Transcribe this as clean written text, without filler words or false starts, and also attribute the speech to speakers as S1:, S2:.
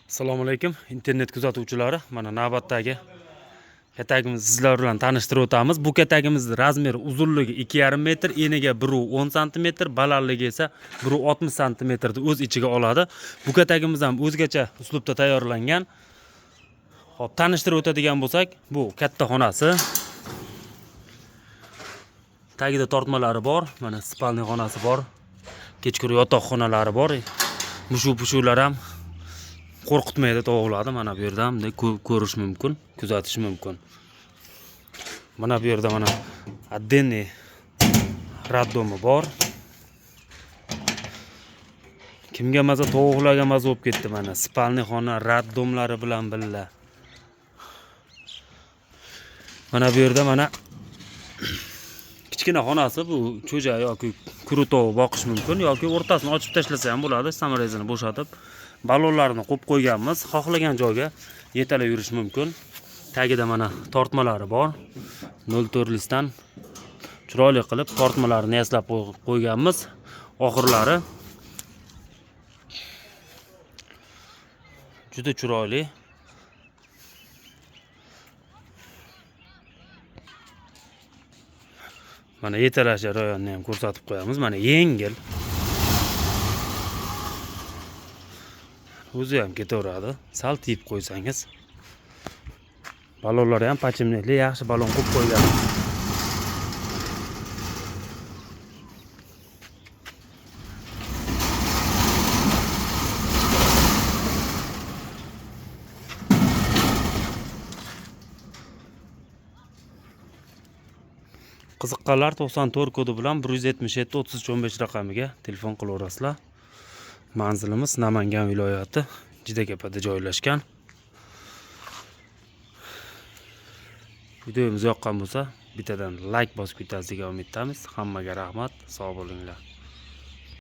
S1: Assalomu alaykum internet kuzatuvchilari. Mana navbatdagi katagimizni sizlar bilan tanishtirib o'tamiz. Bu katagimiz razmeri uzunligi 2,5 metr, eniga 1,10 santimetr, balandligi esa 1,60 santimetrni o'z ichiga oladi. Bu katagimiz ham o'zgacha uslubda tayyorlangan. Xo'p, tanishtirib o'tadigan bo'lsak, bu katta xonasi. Tagida tortmalari bor, mana spalniy xonasi bor. Kechqurun yotoq xonalari bor. Mushu-pushular ham qo'rqitmaydi tovuqlarni. Mana bu yerda bunday ko'rish mumkin, kuzatish mumkin. Mana bu yerda mana отдельный raddomi bor. Kimga maza, tovuqlarga maza bo'lib ketdi mana spalniy xona raddomlari bilan birga. Mana bu yerda mana kichkina xonasi, bu cho'ja yoki kuru tovuq boqish mumkin yoki o'rtasini ochib tashlasa ham bo'ladi, samorezini bo'shatib. Ballonlarni qo'yib qo'yganmiz, xohlagan joyga yetalab yurish mumkin. Tagida mana tortmalari bor. 0,4 lisdan chiroyli qilib tortmalarni yaslab qo'yganmiz. Oxirlari juda chiroyli. Mana yetalash jarayonini ham ko'rsatib qo'yamiz. Mana yengil. O'zi ham ketaveradi. Sal tiyib qo'ysangiz. Ballonlari ham pachimlikli, yaxshi ballon qo'yib qo'ygan. Qiziqqanlar 94 kodi bilan 177 33 15 raqamiga telefon qilaverasizlar. Manzilimiz Namangan viloyati Jidakapada joylashgan. Videomiz yoqqan bo'lsa, bittadan like bosib ketasiz degan umiddamiz. Hammaga rahmat, sog' bo'linglar.